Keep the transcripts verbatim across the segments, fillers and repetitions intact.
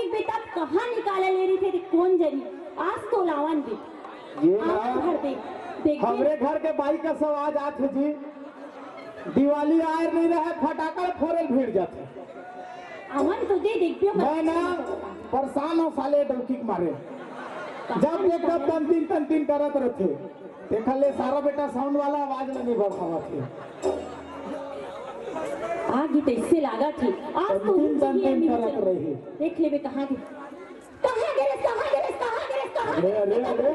बेटा कहाँ निकाले ले रही थे, कोन जनी? आज तो लावन दे। ये आज ना, भर दे, देख दे। हमरे घर के बाई का सवाज आत हे जी। दिवाली आए नहीं रहे, फटाका फोड़े ल भिड़ जाथे। अमन तो दे, देख पियो मैं ना परेशान हूँ साले डौकी के मारे। जब देख तब तंतीन तंतीन करत रहथे। तेखर ले सारा बेटा साउंड वाला आवाज ल नहीं बढ़ावत हे। आगी तो इससे लागा थी। आज तो तंतीन तंतीन करत रही। देख लेबे कहाँ गे, कहाँ गे रे, कहाँ गे रे, कहाँ गे रे, कहाँ गे रे? अरे, अरे, अरे,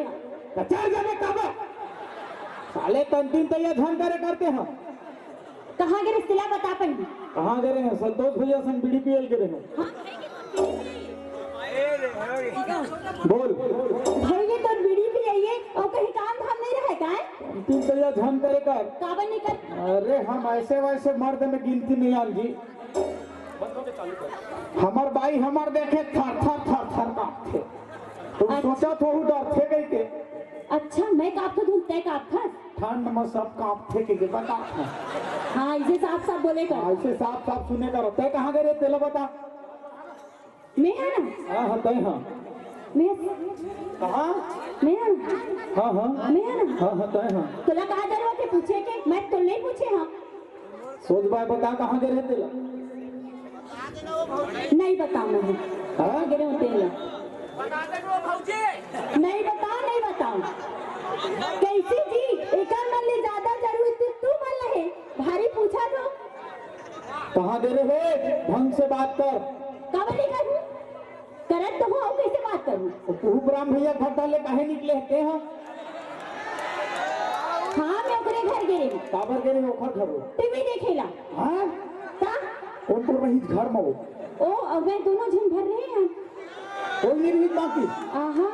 कचर जाने काबर? साले तंतीन तो ये झन करे करते हैं। कहाँ गे रे, सिला बता पहिली। कहाँ गे रहे हैं? संतोष भैया संग बीड़ी पियल गे रहे हैं। हाँ? बोल। भैया तो बीड़ी पियाइए और कहीं काम धाम नहीं रहे का है? तंतीन तो ये झन करे कर। काबर नहीं कर? अरे हम ऐसे वैसे मर्द में गिनती नहीं आन जी। हमर बाई हमर देखे थर थर थर थर कांपथे। तुम अच्छा। सोचत हो डरथे कहिके। अच्छा, मैं कांपथों, तै कांपथस? ठंड में सब कांपथे कहिके बताथे। हाँ, इसे साफ साफ बोले कर। हाँ, इसे साफ साफ सुने कर। तै कहाँ गे रहे, तेला बता। मैं हा ना। हाँ, हाँ, तै हाँ। मैं कहाँ? मैं हा ना। हाँ, हाँ। मैं हा ना। हाँ, हाँ, तै हाँ। तोला कहा जरूरत है पूछे के? मैं तो नहीं पूछे हाँ। सोच बाय बता, कहाँ गे रहे तेला? नहीं बताऊं मैं। हाँ? कहाँ गे रहे हो तेला? नहीं बताओ, नहीं बताओ। कैसी जी? एकर मन ले ज्यादा जरूरी तू, तू मन लहे। भारी पूछा तो। कहाँ गे रहे? ढंग से बात कर। काबर नहीं करूं? करत तो हूँ, अउ कैसे बात करूँ? तो कुहुप राम भैया घर डाले काहे निकले हते हो? हाँ, मैं ओकरे घर गे रही। काबर गे रही ओखर घर वो? टीवी देखेला। हाँ? का? कोन कोन रही घर में वो? ओ, अउ मैं दोनों झन भर रहे हैं। कोई नहीं रही बाकी? आहा।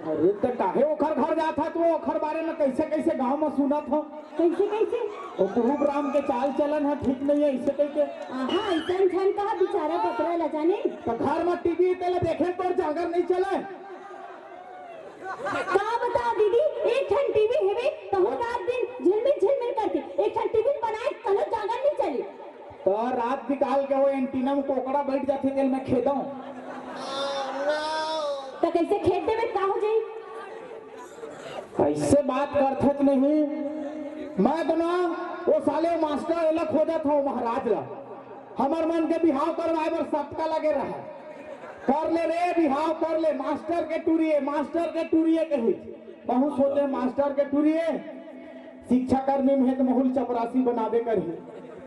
अरे, त काहे ओखर घर जात हस, तो ओखर बारे में कैसे, कैसे गांव में सुनत हो? कैसे, कैसे? ओ कुहुप राम के चाल चलन ह ठीक नहीं है, ऐसे कहिके। आहा, ऐसन झन कहा बेचारा बकरा ला जाने। त घर में टीवी तेला देखे तोर जागर नहीं चले? का बता दीदी, एक ठन टीवी हेवे, तहु रात दिन झिलमिल झिलमिल करथे, एक ठन टीवी बनाए, तहु जागर नहीं चले। त रात निकाल के वो एंटीना में कोकड़ा बैठ जाथे, तेल में खेदों। त कैसे खेद देवे, का हो जाई? ऐसे बात करथच नहीं। मैं तो ना, वो साले मास्टर एला खोजत हूँ महाराज ला। हमर मन के बिहाव करवाए बर सटका लगे रहा। कर ले रे बिहाव, कर ले, मास्टर के टूरिए, मास्टर के टूरिए कही। बहुत सोचे मास्टर के टूरिए, शिक्षा करनी में है तो महूल चपरासी बनाबे करही।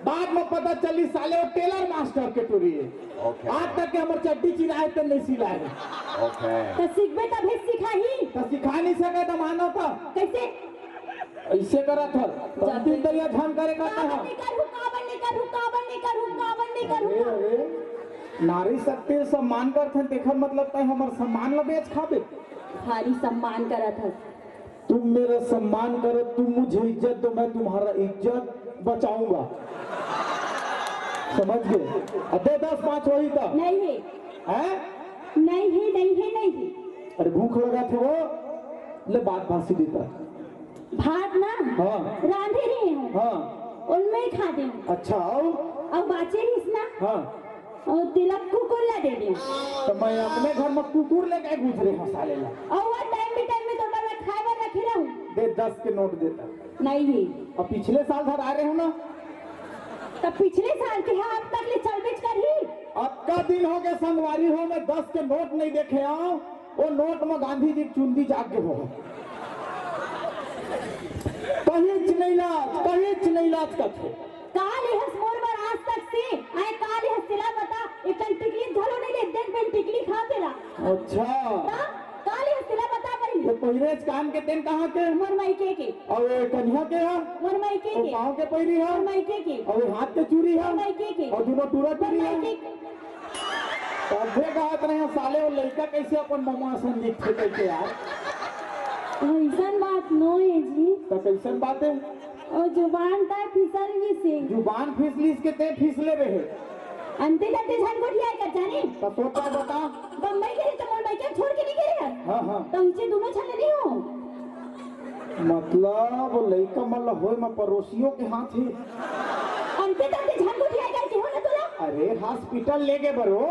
बाद में पता चली साले वो टेलर मास्टर के टूरी है। OK। आज तक के हमर चड्डी चिराए ते नहीं सिलाए। OK। तो सीखबे तभे सिखाही। तो सिखा नहीं सके तो मानो तो। कैसे? ऐसे करत हस। तो जाते। अंतिम दरिया झान करे का काबर कहा। नहीं करू, काबर नहीं करू, काबर नहीं करू, काबर नहीं करू। अरे, अरे, नारी शक्ति सम्मान करथन, तेखर मतलब तय हमर सम्मान ला बेच खाबे। भारी सम्मान करत हस। तुम मेरा सम्मान करो, तुम मुझे इज्जत दो, मैं तुम्हारा इज्जत बचाऊंगा। समझ गए? अब दे दस पाँच वही था। नहीं है। हैं? नहीं है, नहीं है, नहीं है। अरे भूख लगा था वो, ले बात भासी देता। भात ना? हाँ। रांधे रहे हूँ। हाँ। उनमें ही खा दे। अच्छा, आओ। अब बाचे रहिस ना? हाँ। अउ तेला कुकुर ला दे दे। तो मैं अपने घर में कुकुर लेके घुस रहे हूँ साले ला। अउ वो टाइम भी टाइम में तो मैं खाए बर रखे रहूँ। दे दस के नोट देता। नहीं है। अब पिछले साल धर आ रहे हो ना। तो पिछले साल के है, अब तक ले चलबेच करही। अब का दिन हो गए संगवारी हो, मैं दस के नोट नहीं देखे आऊँ। वो नोट में गांधी जी के चुंदी जाग के हो। कहीं च नहीं लाज, कहीं च नहीं लाज कथे। काल हस मोर बर आज तक से, आए काल हस तेला बता, एक ठन टिकली घलो नहीं ले, देख बेन टिकली खा तेला। अच्छा। ता, काल हस तेला बता परी। तो पहिरे च कान के तेन कहाँ के? मोर मायके के। और ये कन्या के है? मोर मायके और के। पाँव के पहिरी है? मोर मायके के। और ये हाथ के चूड़ी है? मोर मायके के। और दोनों टूरा मोर टूरी है? मायके के। तभे कहत रहे साले, वो लइका कैसे अपन ममा असन दिखथे कहिके यार। अइसन बात नो हे जी। त कइसन बात हे? ओ जुबान तय फिसल गिस हे। जुबान फिसलिस के ते फिसले रहे। अंते तंते झन गोठियाए कर जाने। त सोच बता। बम्बई गे रहे त मोर मायके छोड़ के नहीं गे रहे। हाँ, हाँ। त उनसे दोनों झन नहीं हो। मतलब, लइका मन ल होय म पड़ोसियों के हाथ हे। अंते तंते झन गोठियाए कर के हो ना तोला। अरे, हॉस्पिटल लेगे बरो।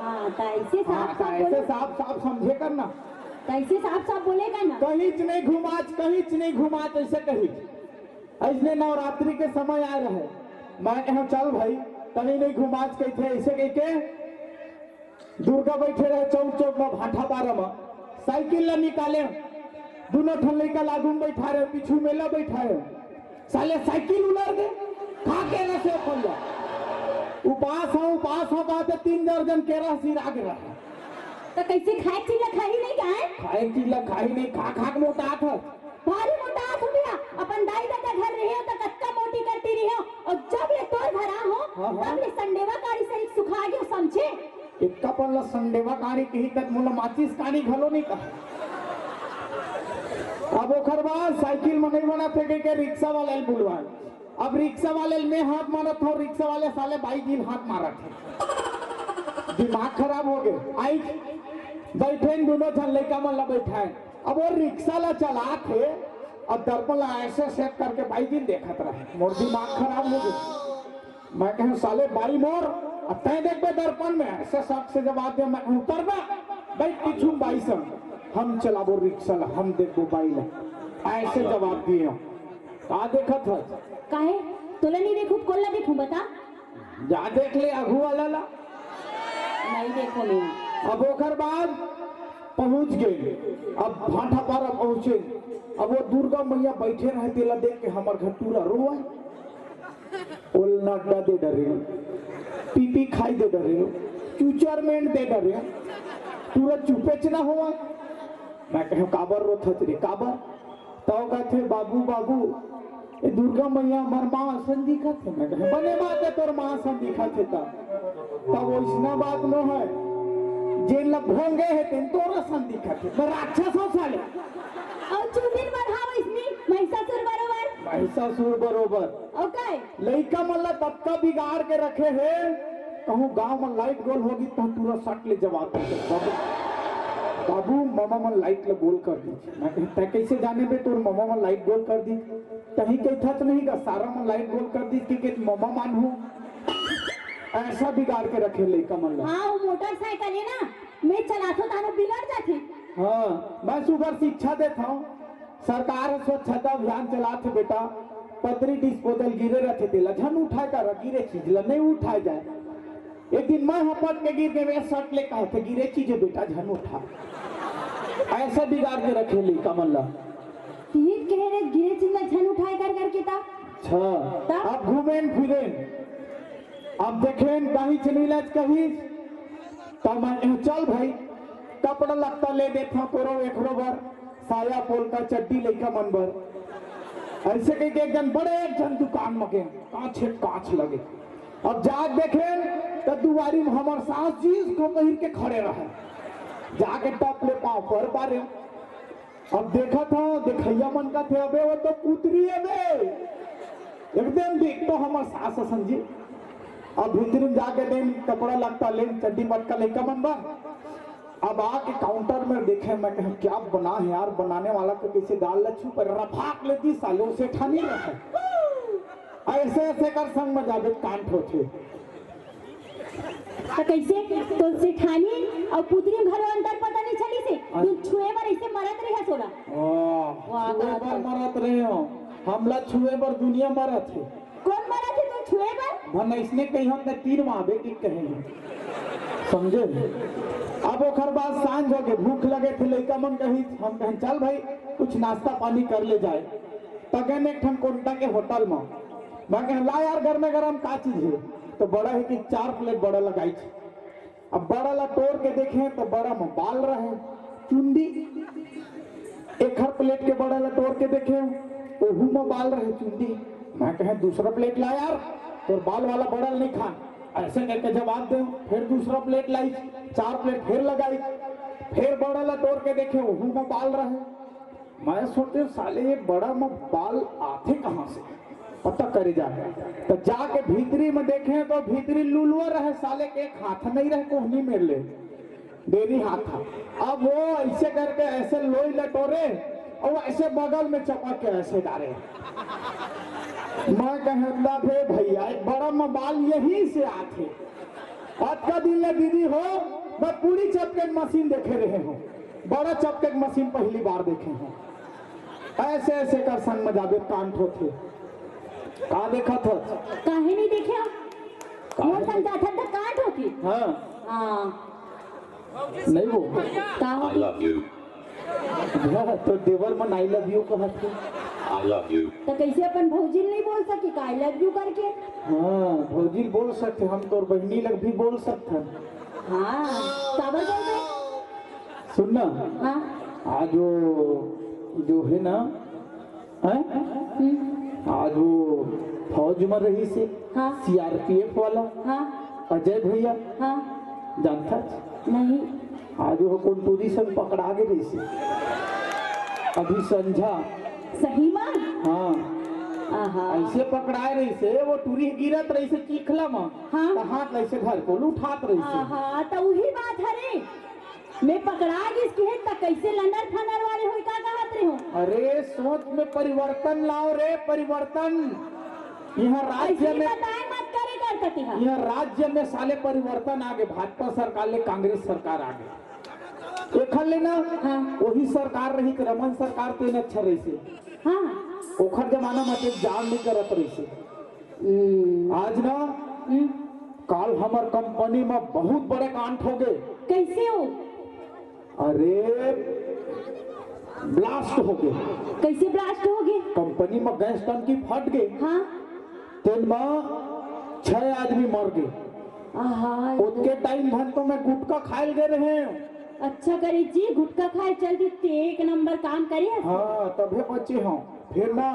हाँ, त ऐसे हाँ, साफ त साफ ऐसे बोले। साफ साफ समझे कर ना। त ऐसे साफ साफ बोले कर ना। कहीं च नहीं घुमाच, कहीं च नहीं घुमाच, ऐसे कही। ऐसने नवरात्रि के समय आए रहे, मैं कहा चल भाई, कहीं नहीं घुमाच कही थे, ऐसे कह के दुर्गा बैठे रहे चौक चौक में, भाठा पारा में, साइकिल ला निकाले, दोनों ठन लइका लागू में बैठा रहे, पीछू मेला बैठा रहे, साले साइकिल उलर दे, खा के रसे अपन ला। उपास हो, उपास हो, कहते तीन दर्जन केरा सिरा के रहा। त कैसे खाए चीज ला खाही नहीं का है? खाए चीज ला खाही नहीं, खा खा के मोटा था। भारी मोटा आँख हो गया। अपन दाई ददा घर रहे हो त कतका मोटी कट्टी रहे हो, और जब ले तोर घर आ हो, हाँ, हाँ। तब ले संडेवा काड़ी सरीक सुखा गयो, समझे? एक्का पल्ला संडेवा काड़ी कही तक मोला माचिस काड़ी घलो नहीं कहा। अब ओखर बाद साइकिल में नहीं बना थे के, के रिक्शा वाले ल बुलवा। अब रिक्शा वाले ल मैं हाथ मारत हूँ, रिक्शा वाले साले बाई जी ल हाथ मारत है। दिमाग खराब हो गए। आई बैठे न दोनों झन लइका मन ला बैठाए। अब वो रिक्शा ला चलात हे, अब दर्पण ला ऐसे सेट करके बाई जी देखत रहे, मोर दिमाग खराब हो गए। मैं कहे साले बाई मोर, अब तय देखबे दर्पण में ऐसे शक से जवाब दे, मैं उतरबा, बैठ पीछू बाई संग, हम चलाबो रिक्शा ला, हम देखबो बाई ला, ऐसे जवाब दिए हो। का देखत हस? काहे? तोला नहीं देखू, कोन ला देखू बता? जा देख ले आगू वाला ला। नहीं देखो नहीं। अब ओकर बाद पहुंच गए, अब भाठा पारा पहुंचे। अब वो दुर्गा मैया बैठे रहे, तेला देख के हमर घर टूरा रोए, ओल नड्डा दे डरे, पीपी खाई दे डरे, चूचर मेंट दे डरे, टूरा चुपेच ना हुआ। मैं कहे काबर रोथच रे, काबर? तव कहथे, "बाबू, बाबू, ए दुर्गा मैया हमर माँ असन दिखत हे।" मैं कहे, "बने बात है, तोर माँ असन दिखत हे त।" तब वैसना बात नो है, जेन ला भोंगे हे, तेन तोर असन दिखत हे। मैं राक्षस हो साले। और चुंदिन बढ़ाओ इसनी, महिषासुर बरोबर। महिषासुर बरोबर। और काय? लइका मन ला ततका बिगाड़ के रखे हे, कहूँ गांव में लाइट गोल होगी त पूरा सट ले जवाब दे। बाबू, बाबू, ममा मन लाइट ला गोल कर दी। मैं कहे, "तै कैसे जाने बे तोर ममा मन लाइट गोल कर दी?" तही कहथच नहीं का, सारा मन लाइट गोल कर दी, क्योंकि ममा मान हूँ। ऐसा बिगाड़ के रखे लइका मन ला। हाँ, वो मोटरसाइकिल है ना, मैं चलाथो तानो बिगड़ जाथे। हाँ, मैं सुबह शिक्षा देता हूँ। सरकार ह स्वच्छता अभियान चलाथे बेटा, पतरी डिस्पोजल गिरे रथे तेला झन उठाए कर, गिरे चीज ला नहीं उठाए जाए। एक दिन मैं हपट के गिर गए, मैं सट ले कहथे, "गिरे चीज बेटा झन उठा।" ऐसा बिगाड़ के रखे लइका मन ला। तीन कहे रे गिरे चीज ला झन उठाए कर करके ता। अच्छा, तब? अब घूमेन फिरेन, अब देखेन कहीं चली लच कहीं, त मैं, "चल भाई, कपड़ा लत्ता ले देथव तोरो एकरो बर, साया पोलका चड्डी लइका मन बर।" ऐसे कह के एक जन बड़े एक जन दुकान में गेन, कांच हे कांच लगे। अब जाके देखेन त दुआरी में हमर सास जी को पहिर के खड़े रहे, जाके टप ले पाँव पर बारे। अब देखत हव, देखइया मन कथे, "अबे, वो तो पुतरी हे बे।" एकदम देख तो हमर सास असन जी। अब भीतरी में जाके देन, कपड़ा लत्ता लेन, चड्डी मटका लइका मन बर। अब आके काउंटर में देखे, मैं कहे, "क्या बना है यार, बनाने वाला को कैसे दाल लच्छू पर रफाक ले दी साले, वो सेठानी रहे।" ऐसे ऐसे कर संग में जाबे कांड होथे। त कैसे? तो सेठानी और पुतरी में घलो अंतर पता नहीं चली से? हाँ। तू छुए बर ऐसे मरत रहे सोला। वाह, वाह, छुए वाह, बर वाह। मरत रहे हो, हमला छुए बर दुनिया मरत हे। कौन मरत हे तू छुए बर? भन ऐसने कही हम त तीर मारबे कि कहे हे। समझे? अब ओकर बाद सांझ हो गए, भूख लगे थे, लइका मन कही, हम कहें, "चल भाई, कुछ नाश्ता पानी कर ले जाए।" त गेन एक ठन कोंटा के होटल में, मैं कहें, "ला यार, गरमे गरम का चीज हे?" तो बड़ा हे कि चार प्लेट बड़ा लगाई। अब बड़ा ला टोर के देखे तो बड़ा में बाल रहे, चुंदी। एखर प्लेट के बड़ा ला टोर के देखे, ओहू में बाल रहे, चुंदी। मैं कहे, "दूसरा प्लेट ला यार, तोर बाल वाला बड़ा नहीं खान।" ऐसे करके जवाब दे। फिर दूसरा प्लेट लाई, चार प्लेट फिर लगाई, फिर बड़ा ला टोर के देखे, ओहू में बाल रहे। मैं सोचे, "साले, ये बड़ा में बाल आथे कहाँ से?" पता करे जाए। तो जाके भीतरी में देखे तो भीतरी लुलुआ रहे, साले के एक हाथ नहीं रहे, कोहनी में ले डेरी हाथ था। अब वो ऐसे करके ऐसे लोई लटोरे और ऐसे बगल में चपक के ऐसे डारे। मैं कहे, "तब हे भैया, एक बड़ा में बाल यहीं से आथे।" अतका दिन ले दीदी हो, मैं पूरी चपके के मशीन देखे रहे हूँ, बड़ा चपके के मशीन पहली बार देखे हूँ। ऐसे ऐसे कर संग में जाबे कांड होथे। का देखत हस? काहे नहीं देखे? काहे मोर संग नहीं? जाथन त कांड होथे। हाँ। हाँ। नहीं वो। का I होथे? Love you। हाँ, तो देवर मन I love you कहत हे। I love you। त कैसे अपन भौजी ल नहीं बोल सके का I love you करके? हाँ, भौजी ल बोल सकथे, हम तोर बहिनी लग भी बोल सकथन। हाँ, काबर बोलबे? सुन ना, हाँ। आज वो जो है ना, हैं? हम्म। आज वो फौज में रहिस हे, हाँ। C R P F वाला, हाँ। अजय भैया, हाँ। जानथस? नहीं। आज वो कोन टूरी संग पकड़ा गे रहिस हे अभी संझा। सही में? हाँ। आहा। ऐसे पकड़ाए रहिस हे, वो टूरी गिरत रहिस हे चीखला में, हाँ। त हाथ ल ऐसे धर के उठात रहिस हे। आहा, त उही बात हरे। मैं पकड़ा गिस कि हे, त कैसे लंदर फंदर वाले होई, का कहत रहे हो? अरे, सोच में परिवर्तन लाओ रे, परिवर्तन। यहाँ राज्य ऐसी में, बताए मत करे कर कति हा। यहाँ राज्य में साले परिवर्तन आ गे, भाजपा सरकार ले कांग्रेस सरकार आ गे। एखर ले ना, हाँ। वही सरकार रही, रमन सरकार तेन अच्छा रहिस हे। हाँ। ओखर जमाना में ते जान नहीं करत रहिस हे। हम्म। आज ना, हम्म। काल हमर कंपनी में बहुत बड़े कांड हो गे। कैसे हो? अरे, blast हो गे। कैसे blast हो गे? कंपनी में गैस टंकी फट गे। हाँ। तेन में छह आदमी मर गे। आहा। ओतके टाइम धन तो मैं गुटखा खाए ल गे रहे। अच्छा करे जी, गुटखा खाए चल दी, ते एक नंबर काम करे हस। हाँ, तभे बचे हंव। फिर ना,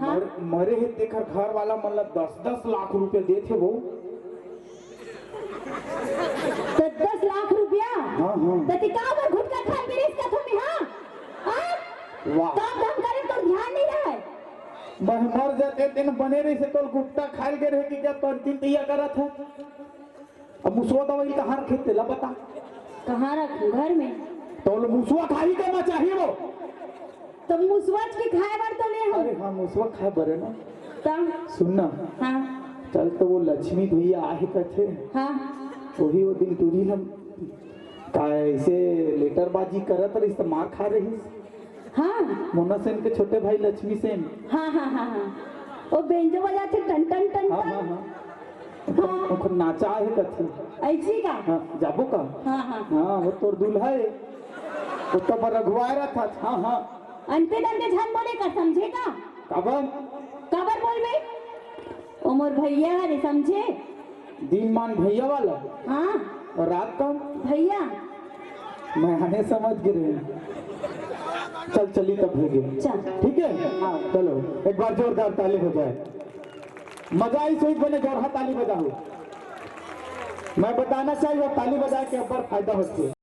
हाँ। मर-, मरे हे तेखर घर वाला मन ला दस दस लाख रुपया देथे वो। दस दस लाख रुपया? हाँ, हाँ। त ते का बर गुटखा खाए गिरिस कथो में, हाँ? हाँ? वाह। काम धाम करे तो ध्यान नहीं रहे। मैं मर जाते तेन बने रहिस हे, तो गुटखा खाए ल गे रहे कि क्या तोर दिन तैयार करत है? अब मुसवा दवाई कहाँ रखे तेला बता। कहाँ रखूं? घर में। तो ले मुसवा खाही के ना चाहिए वो। तो मुसवा के खाए बर तो ले हो। अरे हाँ, मुसवा खाए बर है ना। तब? सुन ना। हाँ। चल तो वो लक्ष्मी भैया आहे कथे। हाँ। वही वो दिन टूरी हम का ऐसे लेटरबाजी करत रहिस त मार खा रहिस। हाँ। मोना सेन के छोटे भाई लक्ष्मी सेन। हाँ, हाँ, हाँ, हाँ। वो बेंजो बजाथे टन टन टन हाँ, टन। हाँ, हाँ। हाँ। ओखर नाचा हे कथे। ऐसी का? हाँ, जाबो का? हाँ, हाँ। हाँ, वो तोर दूल्हा हे। वो तो पर रघुवाय रहा था। हाँ, हाँ। अंते दंते झन बोले का, समझे का? काबर? काबर बोलबे? ओ मोर भैया हरे, समझे? दीनमान भैया वाला? हाँ। और रात का? भैया। मैं आने समझ गे रहे। चल, चली तब हो गया। चल। ठीक है? हाँ। चलो, एक बार जोरदार ताली हो जाए। मजा आई, सही बने, जोरदार ताली बजाओ। मैं बताना चाहिए, ताली बजा के अब्बड़ फायदा होथे।